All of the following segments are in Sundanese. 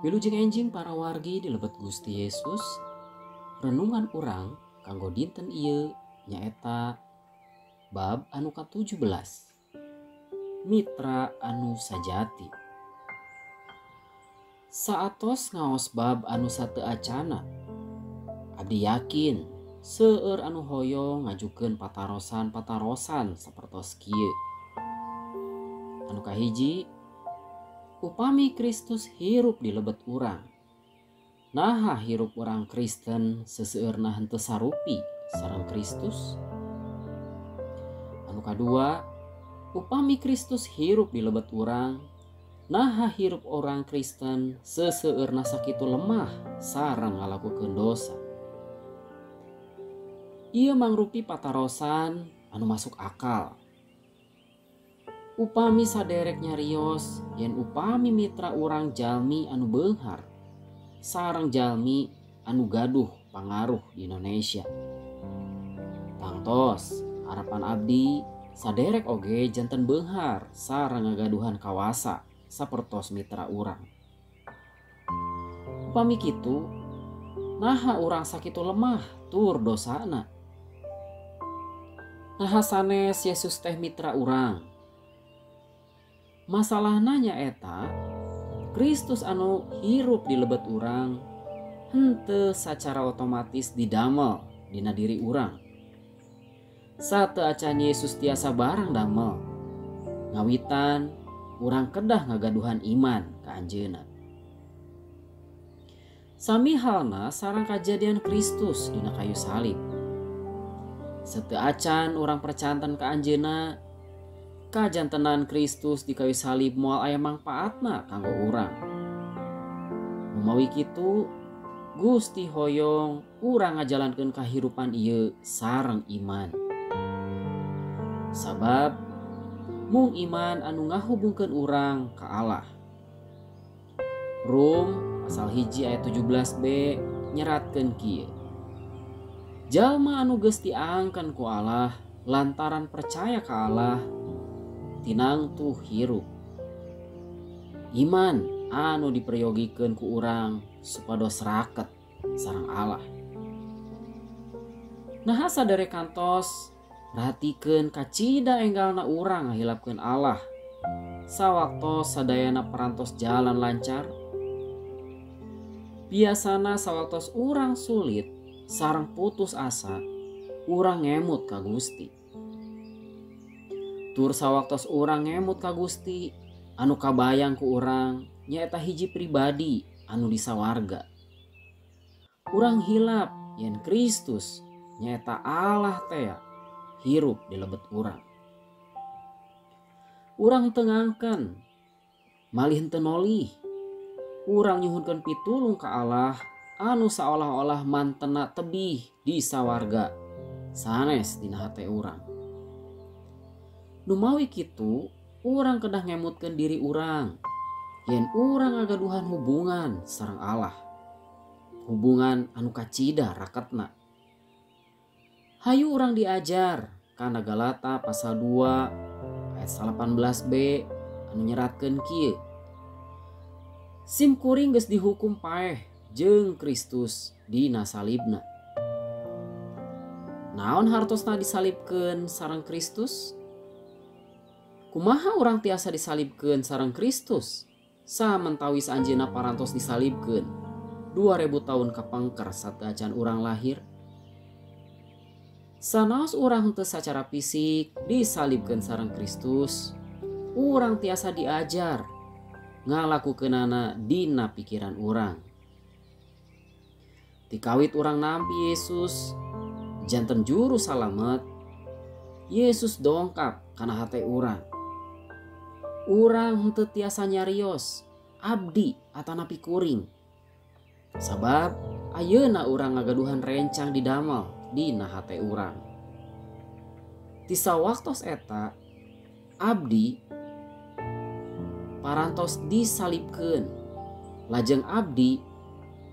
Wilujeng enjing para wargi di lebet Gusti Yesus, renungan urang kanggo dinten ieu nyaeta bab anu ka-17, Mitra anu sajati. Saatos ngaos bab anu sateu acana, abdi yakin seueur anu hoyong ngajukeun patarosan-patarosan sapertos kieu. Anu kahiji, upami Kristus hirup di lebet urang, naha hirup urang Kristen seseueurna henteu sarupi sareng Kristus? Anu kadua, upami Kristus hirup di lebet urang, naha hirup orang Kristen seseueurna sakitu lemah sareng ngalakukeun dosa? Ieu mangrupi patarosan anu masuk akal. Upami saderek nyarios yen upami mitra urang jalmi anu beunghar sareng jalmi anu gaduh pangaruh di Indonesia. Tangtos harapan abdi saderek oge janten beunghar sareng ngagaduhan kawasa sapertos mitra urang. Upami kitu, naha urang sakitu lemah tur dosana? Naha sanes Yesus teh mitra urang? Masalahna nyaeta Kristus anu hirup di lebet urang henteu sacara otomatis didamel dina diri urang. Sateu acan Yesus tiasa barang damel, ngawitan urang kedah ngagaduhan iman ka anjeunna. Sami halna sareng kajadian Kristus dina kayu salib. Sateu acan urang percanten ka anjeunna, kajantenan Kristus di kayu salib moal aya mangpaatna kanggo urang. Numawi kitu, Gusti hoyong urang ngajalankeun kahirupan ieu sareng iman. Sabab mung iman anu ngahubungkeun urang ka Allah. Rum pasal 1 ayat 17b nyeratkeun kieu. Jalma anu geus diangkeun ku Allah lantaran percaya ka Allah tinangtu hirup. Iman anu diperyogikeun ku urang supados raket sareng Allah. Naha sadere kantos perhatikeun kacida enggalna urang ngahilapkeun Allah sawaktos sadayana parantos jalan lancar. Biasana sawaktos urang sulit sareng putus asa, urang ngemut ka Gusti. Tur sawaktos urang ngemut ka Gusti, anu kabayang ku urang nyaeta hiji pribadi anu di sawarga. Urang hilap yen Kristus nyaeta Allah tea hirup di lebet urang. Urang teu ngangken, malih henteu nolih. Urang nyuhunkeun pitulung ka Allah anu saolah-olah mantena tebih di sawarga sanes dina hate urang. Numawi kitu, urang kedah ngemutkeun diri urang yen urang ngagaduhan hubungan sareng Allah, hubungan anu kacida raketna. Hayu urang diajar kana Galata pasal 2 ayat 18b anu nyeratkeun kieu. Sim kuring geus dihukum paeh jeung Kristus dina salibna. Naon hartosna disalibkeun sareng Kristus? Kumaha urang tiasa disalibkeun sareng Kristus samentawis anjeunna parantos disalibkeun 2000 tahun kapengker sateuacan urang lahir? Sanaos urang henteu sacara fisik disalibkeun sareng Kristus, urang tiasa diajar ngalakukeunana dina pikiran urang. Tikawit urang nampi Yesus janten juru salamet, Yesus dongkap kana hate urang. Urang henteu tiasa nyarios abdi atanapi kuring, sabab ayeuna urang ngagaduhan rencang didamel dina hate urang. Ti sawaktos eta abdi parantos disalibkeun, lajeng abdi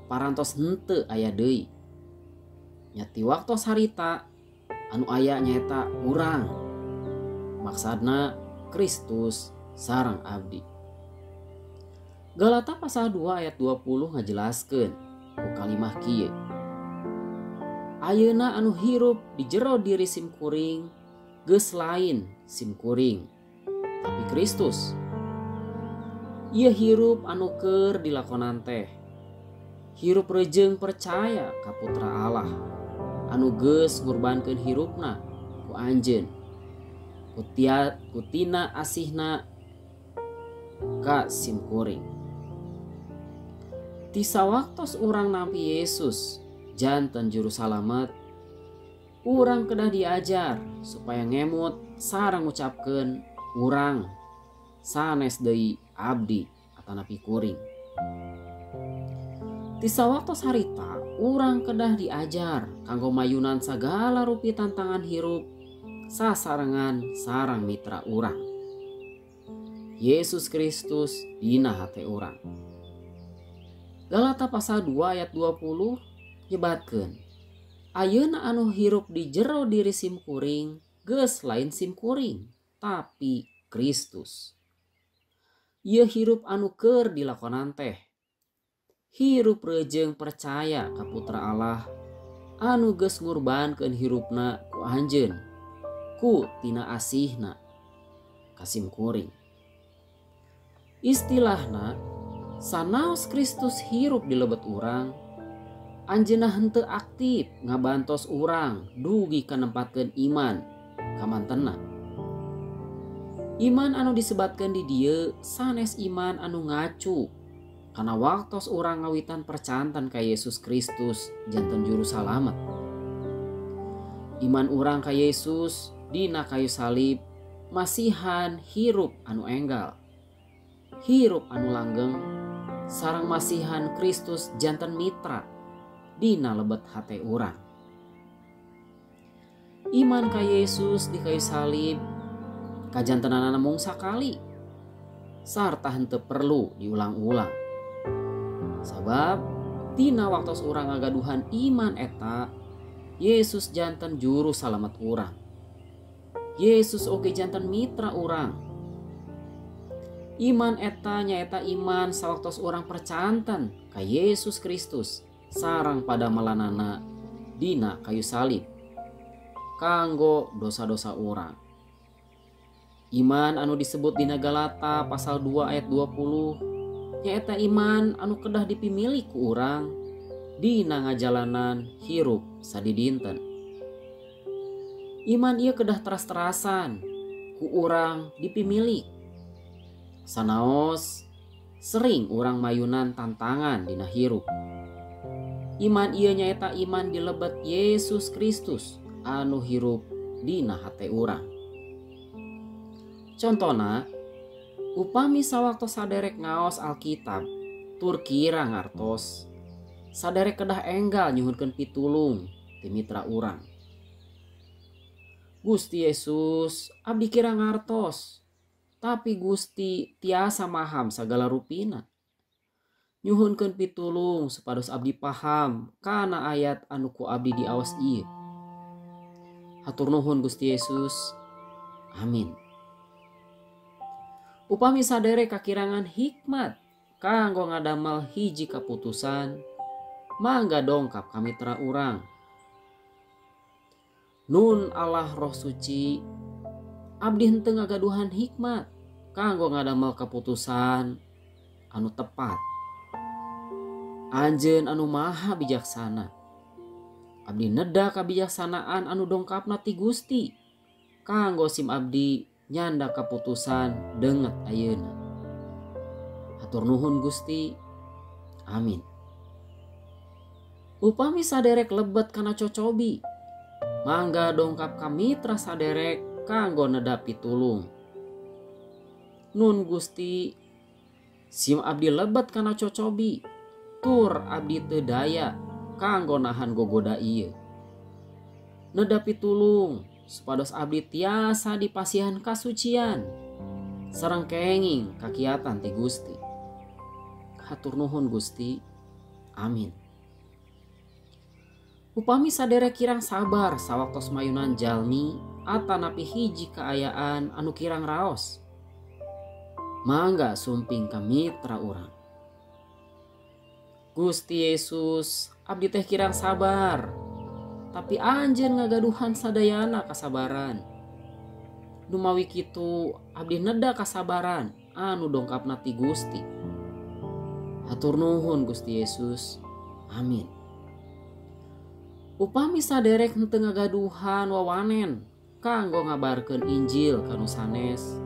parantos henteu aya deui. Nya ti waktos harita anu aya nyaeta urang, maksadna Kristus sareng abdi. Galata pasal 2 ayat 20 ngajelaskeun ku kalimah kieu. Ayeuna anu hirup di jero diri simkuring geus lain simkuring, tapi Kristus. Ieu hirup anu keur dilakonan teh hirup rejeung percaya ka Putra Allah anu geus ngurbankeun hirupna ku anjeun ku tina asihna ka simkuring. Ti sawaktos urang nampi Yesus janten juru salamet, urang kedah diajar supaya ngemut sareng ngucapkeun urang sanes deui abdi atanapi kuring. Ti sawaktos harita urang kedah diajar kanggo mayunan sagala rupi tantangan hirup sasarengan sarang mitra urang, Yesus Kristus dina hate urang. Galata pasal 2 ayat 20 nyebatkeun, ayeuna anu hirup di jero diri simkuring geus lain simkuring, tapi Kristus. Ieu hirup anu keur dilakonan teh hirup rejeung percaya ka Putra Allah anu geus ngurbankeun hirupna ku anjeun ku tina asihna ka simkuring. Istilahna sanaos Kristus hirup di lebet urang, anjeunna henteu aktif ngabantos urang dugi ka nempatkeun iman kamantenna. Iman anu disebatkeun di dieu sanes iman anu ngacu kana waktos urang ngawitan percanten ka Yesus Kristus janten juru salamet. Iman urang ka Yesus dina kayu salib masihan hirup anu enggal, hirup anu langgeng, sareng masihan Kristus janten mitra dina lebet hate urang. Iman ka Yesus di kayu salib kajantenanana mung sakali sarta henteu perlu diulang-ulang. Sabab tina waktos urang ngagaduhan iman eta, Yesus janten juru salamet urang. Yesus oge janten mitra urang. Iman eta nyaeta iman sawaktos urang percanten ka Yesus Kristus sarang pada melanana dina kayu salib kanggo dosa-dosa urang. Iman anu disebut dina Galata pasal 2 ayat 20 nyaeta iman anu kedah dipimilih ku urang dina ngajalanan hirup sadidinten. Iman ieu kedah teras-terasan ku urang dipimilih. Sanaos sering urang mayunan tantangan dina hirup. Iman ieu nyaeta iman di lebet Yesus Kristus anu hirup dina hate urang. Contona, upami sawaktos saderek ngaos Alkitab tur kira ngartos, saderek kedah enggal nyuhunkeun pitulung ti mitra urang. Gusti Yesus, abdi kira ngartos, tapi Gusti tiasa maham sagala rupina. Nyuhunkeun pitulung supados abdi paham kana ayat anu ku abdi diaos ieu. Hatur nuhun Gusti Yesus. Amin. Upami saderek kakirangan hikmat kanggo ngadamel hiji kaputusan, mangga dongkap ka mitra urang. Nun Allah Roh Suci, abdi henteu ngagaduhan hikmat kanggo ngadamel kaputusan anu tepat. Anjeun anu maha bijaksana, abdi neda kabijaksanaan anu dongkapna ti Gusti kanggo sim abdi nyanda kaputusan denget ayeuna. Hatur nuhun Gusti. Amin. Upami saderek lebet kana cocobi, mangga dongkap ka mitra saderek kanggo neda pitulung. Nun Gusti, sim abdi lebet kana cocobi, tur abdi teu daya kanggo nahan gogoda ieu. Neda pitulung supados abdi tiasa dipasihan kasucian sareng kenging kakiatan ti Gusti. Hatur nuhun Gusti. Amin. Upami saderek kirang sabar sawaktos mayunan jalmi atanapi hiji kaayaan anu kirang raos, mangga sumping ka mitra urang. Gusti Yesus, abdi teh kirang sabar, tapi anjeun ngagaduhan sadayana kasabaran. Dumawi kitu abdi neda kasabaran anu dongkapna ti Gusti. Hatur nuhun Gusti Yesus. Amin. Upami saderek henteu ngagaduhan wawanen kanggo ngabarkeun Injil ka nu sanes,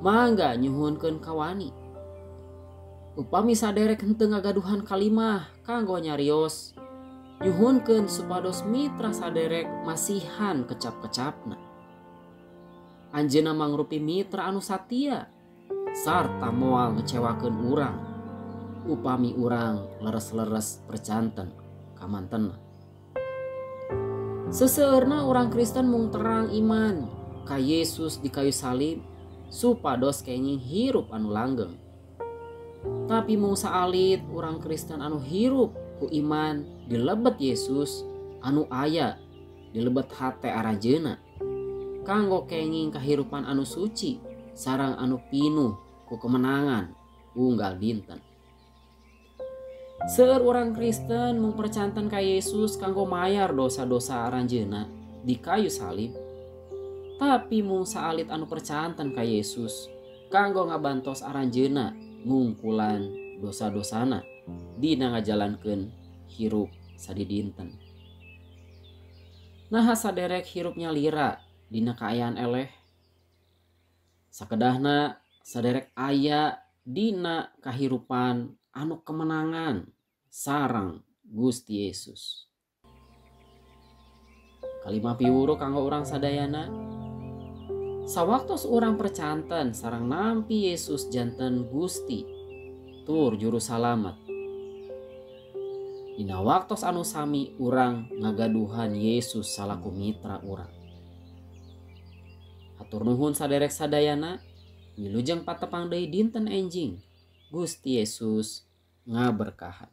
mangga nyuhunkeun kawani. Upami saderek henteu ngagaduhan kalimah kanggo nyarios, nyuhunkeun supados mitra saderek masihan kecap-kecapna. Anjeunna mangrupi mitra anu satia sarta moal ngecewakeun urang upami urang leres-leres percanten kamantenna. Seseueurna urang Kristen mung terang iman ka Yesus di kayu salib supados kenging hirup anu langgeng. Tapi mung saalit urang Kristen anu hirup ku iman di lebet Yesus anu aya di lebet hate aranjeunna kanggo kenging kahirupan anu suci sareng anu pinuh ku kemenangan unggal dinten. Seueur urang Kristen mung percanten ka Yesus kanggo mayar dosa-dosa aranjeunna di kayu salib. Tapi mung saalit anu percanten ka Yesus kanggo ngabantos aranjeunna ngungkulan dosa-dosana dina ngajalankeun hirup sadidinten. Naha saderek hirup nyalira dina kaayaan eleh? Sakedahna saderek aya dina kahirupan anu kemenangan sareng Gusti Yesus. Kalimah piwuru kanggo urang sadayana. Sawaktos urang percanten sareng nampi Yesus janten Gusti tur juru salamet. Dina waktos anu sami urang ngagaduhan Yesus salaku mitra urang. Hatur nuhun saderek sadayana, wilujeng patepang deui dinten enjing. Gusti Yesus ngaberkahan.